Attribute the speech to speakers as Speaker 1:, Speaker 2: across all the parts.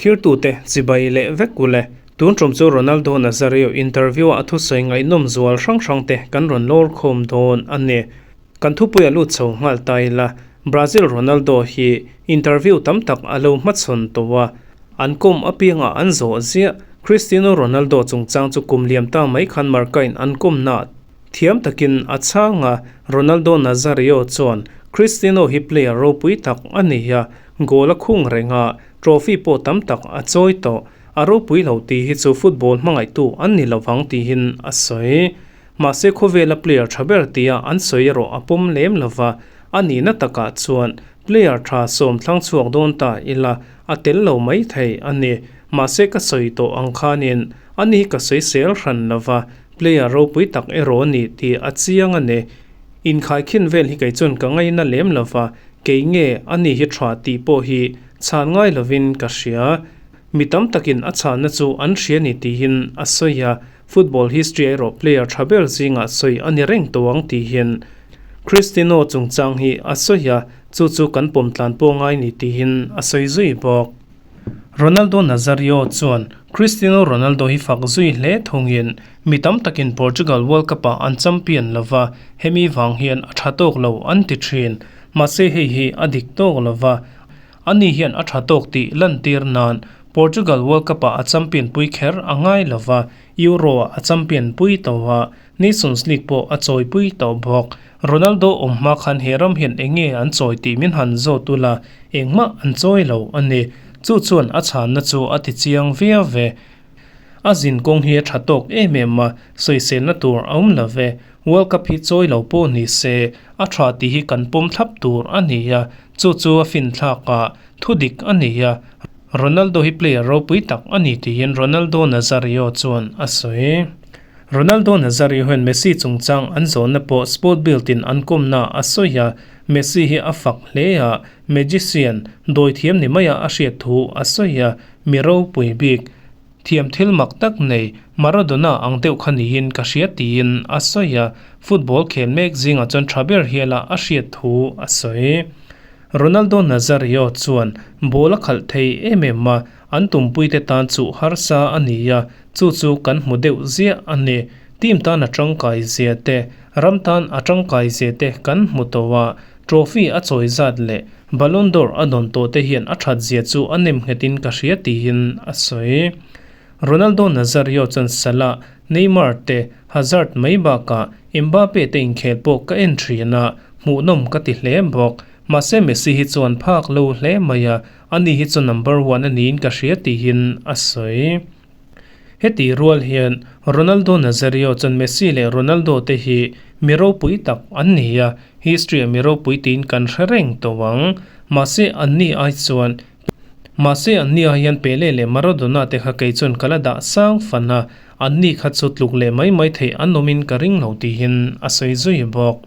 Speaker 1: Thlirtute chibai leh vek u le. Tun tum chu Ronaldo Nazario interview-a a thusawi ngaihnawm zual hrang hrangte kan rawn lawr khawm dawn a ni. Kan thupuia lut chho nghal ta ila, Brazil Ronaldo hi interview tam tak a lo hmachhawn tawh a, an kawm apianga an zawh ziah. Cristiano Ronaldo chungchang chu kum liam ta mai khan Marca-in an kawmnaah thiam takin a chhang a, Ronaldo Nazario chuan Cristiano hi player ropui tak a ni a, goal a khung reng a, trophy pawh tam tak a chawi tawh. A ropui lo tih hi chu football hmangaihtu an ni lovang tihin a sawi. Mahse khawvela player tha ber tia an sawi erawh a pawm lem lova, a nihna takah chuan player tha sawm thlang chhuak dawn ta ila a tel lo mai thei a ni. Mahse ka sawi tawh ang khanin ani hi ka sawi sel hran lova, player ropui tak erawh a ni tih a chiang a ni. Inkhaikhin vel hi kei chuan ka ngaina lem lova, kei nge ani hi tha tih pawh hi chhan ngai lovin ka hria. Mi tam takin a chhanna chu an hria ni tihin a sawi a, Football history erawh player tha ber zingah sawi a ni reng tawh ang tih hian Cristiano chungchang hi a sawi a, chu chu kan pawm tlan pawh ngai ni tihin a sawi zui bawk. Ronaldo Nazario chuan Cristiano Ronaldo hi fak zui hle thungin mi tam takin Portugal World Cup-ah an champion lova, hemi vang hian a tha tawk lo an ti thin. Mahse hei hi a dik tawk lova, ani hian a tha tawk tih lantir nan Portugal World Cup-ah a champion pui kher a ngai lo va, Euro-ah a champion pui tawh a, Nations League pawh a chawi pui tawh bawk. Ronaldo awm hma khan he ram hian eng nge an chawi tih min han zawt ula, engmah an chawi lo a ni. Chu chuan a chhanna chu a ti chiang viau ve. A zin kawng hi a tha tawk em em a, sawiselna tur a awm lo ve. World Cup hi chawi lo pawh ni se, a tha tih hi kan pawm thlap tur a ni a, chu chu a finthlak a, Thu dik a ni a, Ronaldo hi player ropui tak a ni tiin Ronaldo Nazario chuan a sawi. Ronaldo Nazario hian Messi chungchang an zawnna pawh Sport Bild in an kawmna a sawi a, Messi hi a fak hle a, magician, dawithiam ni maia a hriat thu a sawi a, mi ropui bik, thiam thil mak tak nei, Maradona ang deuh kha niin ka hria tiin a sawi a, football khel mek zingah chuan tha ber hiala a hriat thu a sawi. Ronaldo Nazario chuan ball a khalh thei em em a, an tumpuite tan chuh harsa a ni a, chu chu kan hmu deuh ziah a ni. Team tan a tangkai zia te, ram tan a tangkai zia te kan hmu tawh a, trophy a chawi zat leh Ballon d'Or a dawn tawh te hian a that zia chu a nem nghetin ka hria tiin a sawi. Ronaldo Nazario chuan Salah, Neymar te, Hazard mai bakah Mbappe te inkhel pawh ka en thin a, hmuhnawm ka ti hle bawk. Mahse Messi hi chuan phak lo hle mai a, ani hi chu number one a niin ka hria tihin a sawi. Heti rual hian Ronaldo Nazario chuan Messi leh Ronaldo te hi mi ropui tak an ni a, history-ah mi ropui tiin kan hre reng tawh ang. Mahse anni ai chuan Mahse anni ah hian Pele leh Maradona te kha kei chuan ka la dah sang fan a, anni kha chu tluk leh mai mai theih an awmin ka ring lo tihin a sawi zui bawk.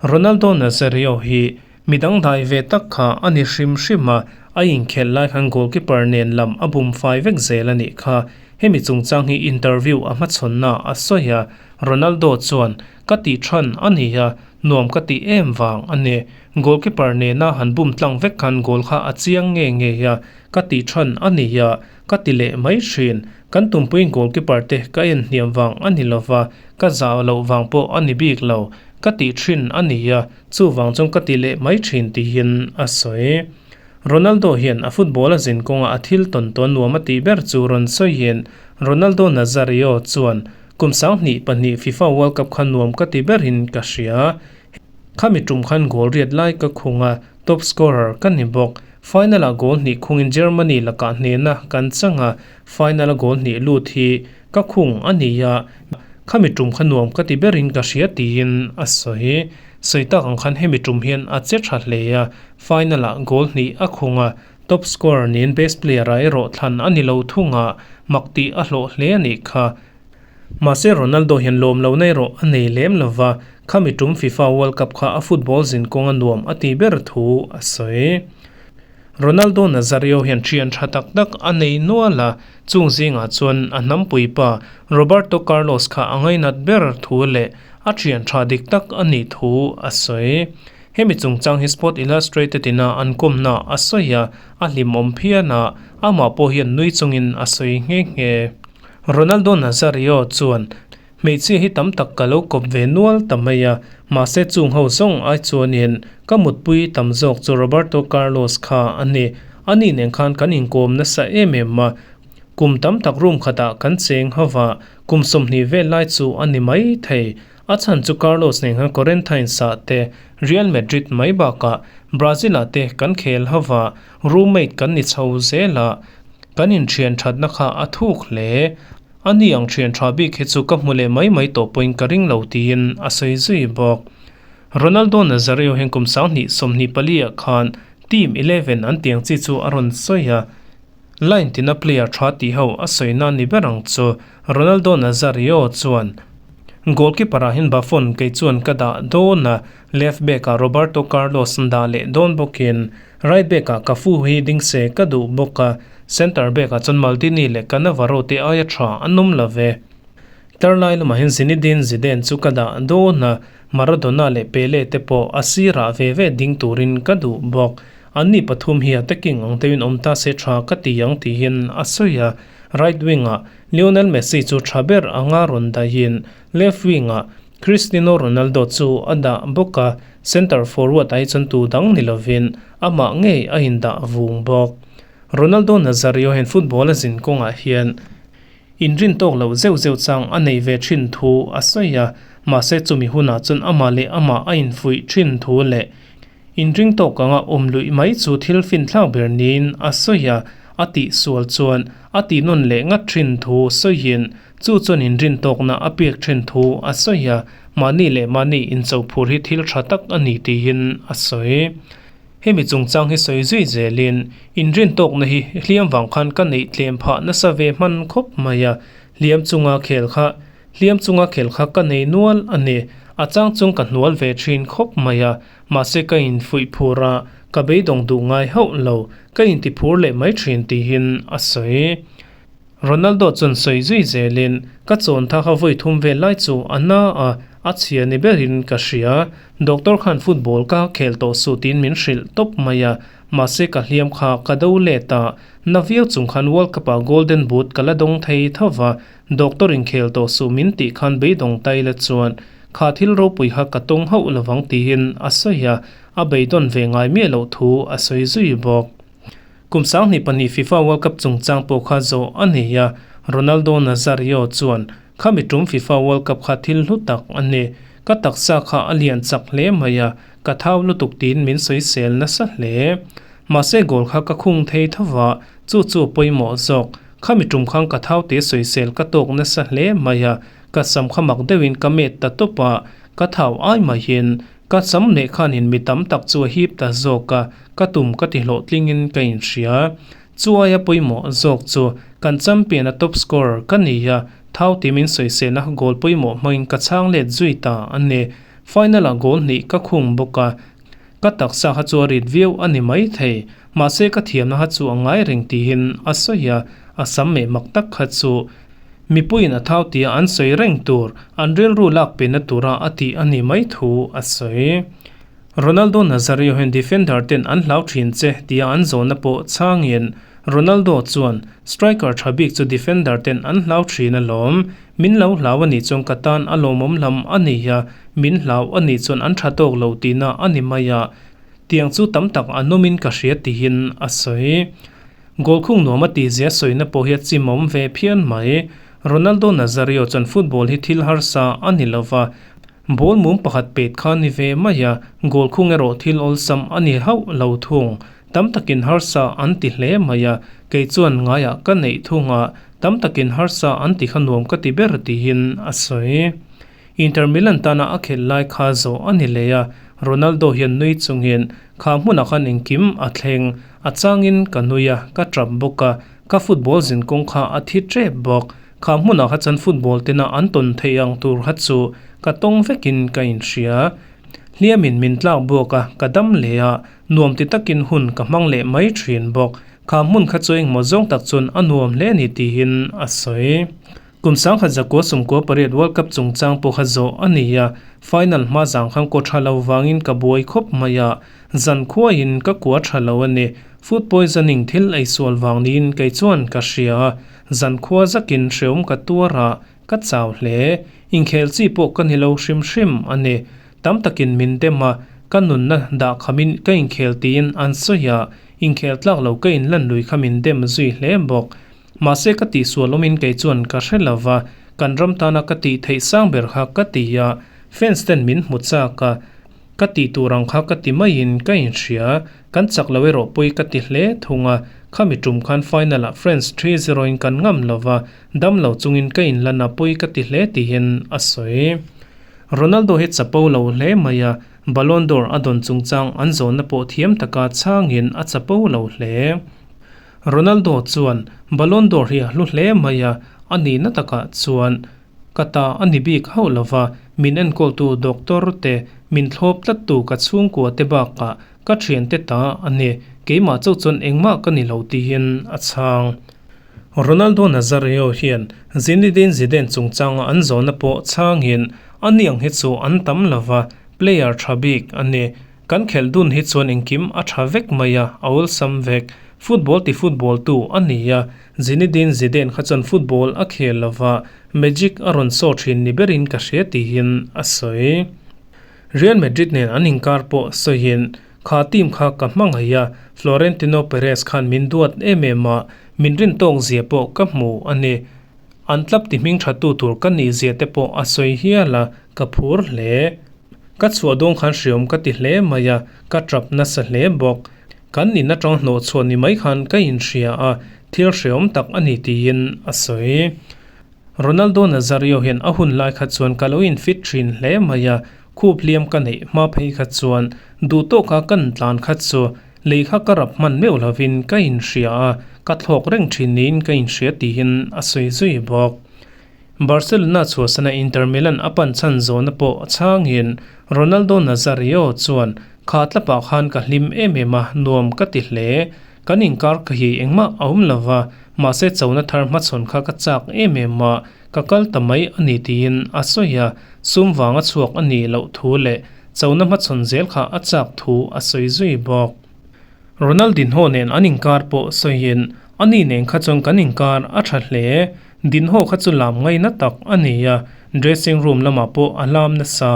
Speaker 1: Ronaldo Nazario hi midang dai ve tak kha a ni hrim hrim a, a inkhelh lai khan goalkeeper nen lam a bum fai vek zel a nih kha. Hemi chungchang hi interview a hmachhawnna a sawi a, Ronaldo chuan, Ka tih than a ni a, nuam ka tih em vang a ni. Goalkeeper nena han bum tlang vek khan goal kha a chiang nge nge a, ka tih than a ni a, ka ti leh mai thin. Kan tumpuiin goalkeeper te ka en hniam vang a ni lova, ka zah loh vang pawh a ni bik lo. Ka tih thin a ni a, chuvang chuan ka ti leh mai thin tihin a sawi. Ronaldo hian a football a zin kawnga a thil tawn tawn nuam a tih ber chu rawn sawiin Ronaldo Nazario chuan Kum 2002 FIFA World Cup kha nuam ka ti berin ka hria. Khami tum khan goal riat lai ka khung a, top scorer ka ni bawk. Final-ah goal hnih khungin Germany lakah hnehna kan chang a, final-a goal hnih lut hi ka khung a ni a, khami tum kha nuam ka ti berin ka hria tiin a sawi. Sawi tak ang khan hemi tum hian a che tha hle a, final-ah goal hnih a khung a, top scorer niin best player-ah erawh thlan a ni lo thung a, mak tih a hlawh hle a nih kha. Mahse Ronaldo hian lawm lo na erawh a nei lem lo va, khami tum FIFA World Cup kha a football zin kawng a nuam a ti ber thu a sawi. Ronaldo Nazario hian thian tha tak tak a nei nual a, chung zingah chuan a hnampui pa Roberto Carlos kha a ngainat ber thu leh a thian tha dik tak a nih thu a sawi. Hemi chungchang hi Sport Illustrated ina an kawmna a sawi a, a hlimawm phian a, amah pawh hian nui chungin a sawi nghe nghe. Ronaldo Nazario chuan, Hmeichhia hi tam tak ka lo kawp ve nual ta mai a, mahse chung ho zawng ai chuanin ka mutpui tam zawk chu Roberto Carlos kha a ni. Ani nen khan kan inkawm nasa em em a, kum tam tak room khatah kan cheng ho va, kum 20 vel lai chu a ni mai thei. A chhan chu Carlos nen khan Corinthians-ah te, Real Madrid mai bakah Brazil-ah te kan khel ho va, roommate kan ni chho zel a, kan inthian thatna kha a thuk hle. A ni ang thian tha bik hi chu ka hmu leh mai mai tawh pawhin ka ring lo tiin a sawi zui bawk. Ronaldo Nazario hian kum 2024 ah khan team 11 an tiang chi chu a rawn sawi a, line tina player tha tih ho a sawi na ni ber ang chu. Ronaldo Nazario chuan goalkeeper ah hian Buffon kei chuan ka dah dawn a, left back ah Roberto Carlos an dah leh dawn bawkin Right back ah Cafu hi ding se ka duh bawk a, centre back ah chuan Maldini leh Cannavaro te aia tha an awm lo ve. Tlarlai lamah hian Zinedine Zidane chu ka dah dawn a, Maradona leh Pele te pawh a sirah ve ve ding turin ka duh bawk. Anni pathum hi attacking ang deuhin awm ta se tha ka ti ang tihin a sawi a, right wing ah Lionel Messi chu tha ber anga rawn dahin left wing ah Cristiano Ronaldo chu a dah bawk a, centre forward ah hi chuan tu dang ni lovin amah ngei a indah vung bawk. Ronaldo Nazario hian football a zin kawngah hian inrin tawk loh zeuh zeuh chang a nei ve thin thu a sawi a, mahse chumi hunah chuan amah leh amah a infuih thin thu leh Inring tawk anga awm luih mai chu thil finthlak ber niin a sawi a, a tih sual chuan a tih nawn leh ngat thin thu sawiin chu chuan inrin tawkna a pek thin thu a sawi a, mahni leh mahni incho phur hi thil tha tak a ni tiin a sawi. Hemi chungchang hi sawi zui zelin inrin tawkna hi hliam vang khan ka neih tlem phah nasa ve hman khawp mai a, hliam chunga khel kha Hliam chunga khel kha ka nei nual a ni. A chang chung ka hnual ve thin khawp mai a, mahse ka infuih phur a, ka beidawng duh ngai hauh lo, ka inti phur leh mai thin tihin a sawi. Ronaldo chuan sawi zui zelin, Ka chawn tha kha vawi thum vel lai chu a na a, a chhia ni berin ka hria. Doctor khan football ka khel tawh suh tiin min hrilh tawp mai a, mahse ka hliam kha ka do let a, na viau chung khan World Cup ah Golden Boot ka la dawng thei tho va, Doctor inkhel tawh suh min tih khan beidawng ta ila chuan kha thil ropui kha ka tawng hauh lovang tiin a sawi a, a beidawn ve ngai miah loh thu a sawi zui bawk. Kum 2002 FIFA World Cup chungchang pawh kha zawh a nei a, Ronaldo Nazario chuan khami tum FIFA World Cup kha thil hlu tak a ni. Ka taksa kha a lian chak hle mai a, ka thau lutuk tiin min sawisel nasa hle. Mahse goal kha ka khung thei tho va, chu chu a pawimawh zawk. Khami tum khan ka thau te sawisel ka tawk nasa hle mai a, ka sam kha mak deuhin ka met ta tawp a, ka thau ai maiin ka sam leh khanin mi tam tak chu a hip ta zawk a, ka tum ka ti hlawhtlingin ka inhria. Chu aia pawimawh zawk chu kan champion a top scorer ka ni a, thau ti min sawiselna kha goal pawimawh hmangin ka chhang let zui ta a ni. Final ah goal hnih ka khung bawk a, Ka taksa kha chu a rit viau a ni mai thei, mahse ka thiamna kha chu a ngai reng tihin a sawi a, a sam meh mak tak kha chu mipuiin a thau tia an sawi reng tur, an rilru lak penna tura a tih a ni mai thu a sawi. Ronaldo Nazario hian defender ten an hlau thin che tia an zawhna pawh chhangin Ronaldo chuan, Striker tha bik chu defender ten an hlau thin alawm, Min lo hlau a nih chuan ka tan a lawmawm lam a ni a, min hlau a nih chuan an tha tawk lo tihna a ni mai a, tiang chu tam tak an awmin ka hria tihin a sawi. Goal khung nuam a tihzia sawina pawh hi a chimawm ve phian mai. Ronaldo Nazario chuan football hi thil harsa a ni lo va, ball mum pakhat pet kha ni ve mai a, goal khung erawh thil awlsam a ni hauh lo thung. Tam takin harsa an ti hle mai a, kei chuan ngaiah ka neih thung a, Tam takin harsa an ti kha nuam ka ti ber tiin a sawi. Inter Milan tana a khelh lai kha zawh a ni leh a, Ronaldo hian nui chungin kha hmunah khan engkim a thleng, a changin ka nui a, ka tap bawk a, ka football zin kawng kha a thi tep bawk. Kha hmunah kha chuan football tena an tawn theih ang tur kha chu ka tawng vekin ka inhria. Hliamin min tlak buak a, ka dam leh a, nuam ti takin hun ka hmang leh mai thin bawk. Kha hmun kha chu engmaw zawng tak chuan a nuam hle a ni tiin a sawi. Kum 1998 World Cup chungchang pawh kha zawh a ni a, final hma zang khan kaw tha lo vangin ka buai khawp mai a, zan khuaiin ka kua tha lo a ni. Food poisoning thil ei sual vang niin kei chuan ka hria a, zan khua zakin hreawm ka tuar a, ka chau hle. Inkhel chi pawh ka ni lo hrim hrim a ni. Tam takin min dem a, ka nunna dah khamin ka inkhel tiin an sawi a, inkhel tlak lo ka inlan lui kha min dem zui hle bawk. Mahse ka tihsual awmin kei chuan ka hre lo va, kan ram tana ka tih theih sang ber kha ka ti a, fans ten min hmu chak a, ka tih tur ang kha ka ti maiin ka inhria, kan chak lo erawh pawi ka ti hle thung a, khami tum khan final ah France 3-0 in kan ngam lo va, dam lo chungin ka inlan a pawi ka ti hle tiin a sawi. Ronaldo hi chapo lo hle mai a, Ballon d'Or a dawn chungchang an zawnna pawh thiam taka chhangin a chapo lo hle. Ronaldo chuan Ballon d'Or hi a hlu hle mai a, a nihna takah chuan ka ta a ni bik hauh lova, min enkawltu doctor te, min thlawp tlattu ka chhungkua te bakah ka thiante ta a ni, keimah chauh chuan engmah ka ni lo tiin a chhang. Ronaldo Nazario hian Zinedine Zidane chungchanga an zawhna pawh chhangin a ni ang hi chu an tam lova, player tha bik a ni. Kan khelh dun hi chuan engkim a tha vek mai a, a awlsam vek. Football ti football tu a ni a, Zinedine Zidane kha chuan football a khel lova, magic a rawn saw thin ni berin ka hria tiin a sawi. Real Madrid nen an inkar pawh sawiin, Kha team kha ka hmangaih a, Florentino Perez khan min duat em em a, min rin tawk zia pawh ka hmu a ni. An club ti hming tha tu tur ka nih zia te pawh a sawi hial a, ka phur hle. Ka chhuah dawn khan hriawm ka ti hle mai a, ka tap nasa hle bawk. Kan in atang hnawh chhuah ni mai khan ka inhria a, thil hriawm tak a ni tiin a sawi. Ronaldo Nazario hian a hun lai kha chuan ka lo infit thin hle mai a, khup hliam ka neih hma phei kha chuan duh tawka kan tlan kha chu lei kha ka rap hman meuh lovin ka inhria a, ka thlawk reng thin niin ka inhria tiin a sawi zui bawk. Barcelona chhuahsana Inter Milan a pan chhan zawhna pawh chhangin Ronaldo Nazario chuan, Kha tlapah khan ka hlim em em a, nuam ka ti hle. Kan inkar ka hi engmah a awm lo va, mahse chona thar hmachhawn kha ka chak em em a, ka kal ta mai a ni tiin a sawi a, sum vanga chhuak a nih loh thu leh chona hmachhawn zel kha a chak thu a sawi zui bawk. Ronaldinho nen an inkar pawh sawiin, Ani nen kha chuan kan inkar a tha hle. Dinho kha chu lam ngaina tak a ni a, dressing room lamah pawh a lam nasa.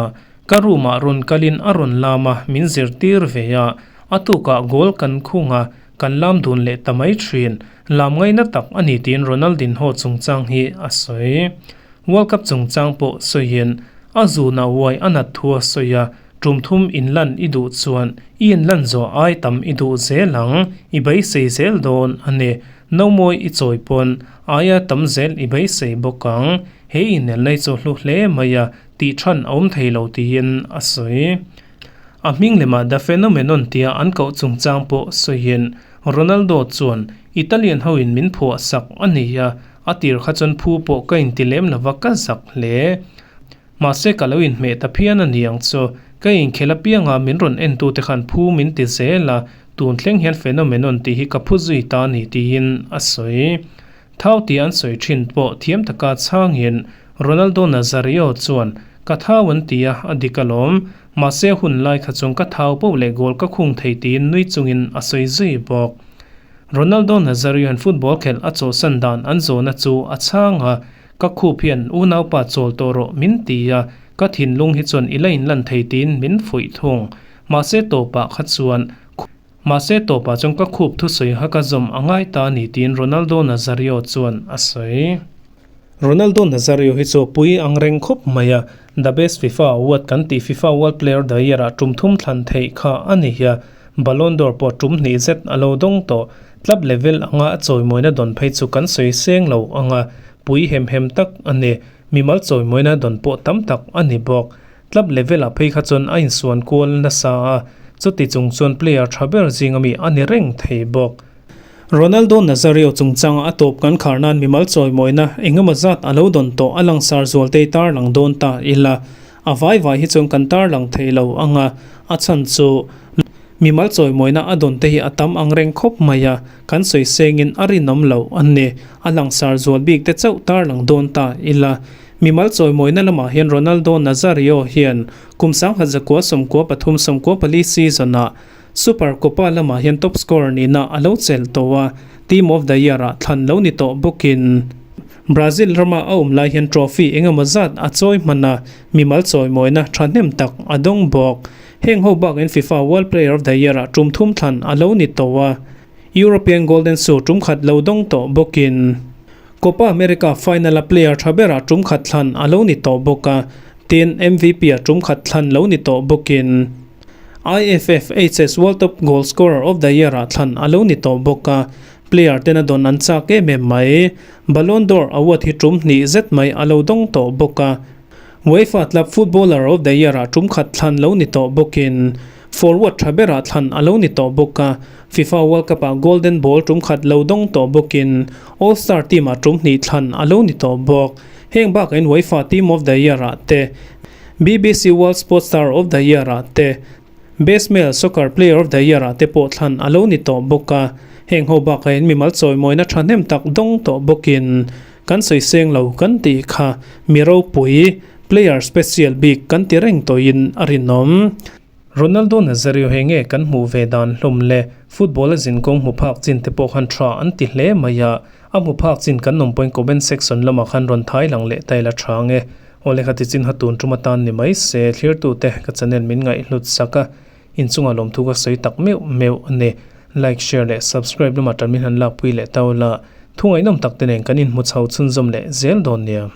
Speaker 1: Ka room ah rawn kalin a rawn lam a, min zirtir ve a. A tukah goal kan khung a, kan lam dun leh ta mai thin. Lam ngaina tak a ni tiin Ronaldinho chungchang hi a sawi. World Cup chungchang pawh sawiin a zunah uai a nat thu a sawi a, tum thum inlan i duh chuan i inlan zawh ai tam i duh zel ang, i beisei zel dawn a ni. Nomawi i chawi pawn aia tam zel i beisei bawk ang. He inelna hi chu hlu hle mai a, tih than a awm thei lo tiin a sawi. A hming lemah The Phenomenon tia an koh chungchang pawh sawiin Ronaldo chuan Italian hoin min phuah sak a ni a, A tir kha chuan phu pawh ka inti lem lova ka zak hle. Mahse ka lo inhmeh ta phian a ni ang chu. Ka inkhel apianga min rawn entute khan phu min ti zel a, tun thleng hian phenomenon tih hi ka phu zui ta a ni tiin a sawi. Thau tih an sawi thin pawh thiam taka chhangin Ronaldo Nazario chuan ka thau an ti a, a dik alawm. Mahse hun lai kha chuan ka thau poh leh goal ka khung thei tiin nui chungin a sawi zui bawk. Ronaldo Nazario hian football khelh a chawlhsan dan an zawhna chu a chhang a, Ka khup hian unaupa chawl tawh rawh min ti a, ka thinlung hi chuan i la inlan thei tiin min fuih thung. Mahse tawpah kha chuan Mahse tawpah chuan ka khup thusawi kha ka zawm a ngai ta a ni tiin Ronaldo Nazario chuan a sawi. Ronaldo Nazario hi chu pui ang reng khawp mai a, The Best FIFA Award kan tih FIFA World Player of the Year ah tum thum thlan theih kha a ni a, Ballon d'Or pawh tum hnih zet a lo dawng tawh. Club level anga a chawimawina dawn phei chu kan sawi seng lo anga pui hem hem tak a ni. Mimal chawimawina dawn pawh tam tak a ni bawk. Club level ah phei kha chuan a insuan kual nasa a, chuti chung chuan player tha ber zinga mi a ni reng thei bawk. Ronaldo Nazario chungchanga a tawp kan khar nan mimal chawimawina engemaw zat a lo dawn tawh a langsar zualte tarlang dawn ta ila. A vai vai hi chuan kan tarlang thei lo ang a, a chhan chu. Mimal chawimawina a dawn te hi a tam ang reng khawp mai a, kan sawi sengin a rinawm lo a ni. A langsar zual bik te chauh tarlang dawn ta ila. Mimal chawimawina lamah hian Ronaldo Nazario hian kum 1993 94 season-ah Super Copa lamah hian top scorer nihna a lo chelh tawh a, Team of the Year-ah thlan lo ni tawh bawkin Brazil rama a awm lai hian trophy engemaw zat a chawi hman a, mimal chawimawina thahnem tak a dawng bawk. Heng ho bakin FIFA World Player of the Year-ah tum thum thlan a lo ni tawh a, European Golden Shoe tum khat lo dawng tawh bawkin Copa America final-a player tha berah tum khat thlan a lo ni tawh bawk a, tin MVP-a tum khat thlan lo ni tawh bawkin IFFHS World Top Goal Scorer of the Year-ah thlan a lo ni tawh bawk a, player tena dawn an chak em em mai. Ballon d'Or award hi tum hnih zet mai a lo dawng tawh bawk a. UEFA Club Footballer of the Year-ah tum khat thlan lo ni tawh bawkin forward tha berah thlan a lo ni tawh bawk a, FIFA World Cup-ah Golden Ball tum khat lo dawng tawh bawkin All Star Team-ah tum hnih thlan a lo ni tawh bawk. Heng bakain UEFA Team of the Year-ah te, BBC World Sports Star of the Year-ah te, Best Male Soccer Player of the Year-ah te pawh thlan a lo ni tawh bawk a, heng ho bakain mimal chawimawina thahnem tak dawng tawh bawkin Kan sawi seng lo kan tih kha mi ropui, player special bik kan ti reng tawhin a rinawm. Ronaldo Nazario he nge kan hmuh ve dan hlawm le football a zin kawng hmu phak chin te pawh khan tha an ti hle mai a, a hmu phak chin kan awm pawhin comment section lamah khan rawn thai lang leh ta ila tha nge. Awle kha ti chin ha tun tum atan ni mai se thlirtute ka channel min ngaihhlut sak a, inchungah lawmthu ka sawi tak meuh meuh a ni. Like, share leh subscribe lamah tan min han lakpui leh tau la, thu ngaihnawm tak te nen kan inhmu chho chhunzawm leh zel dawn nia.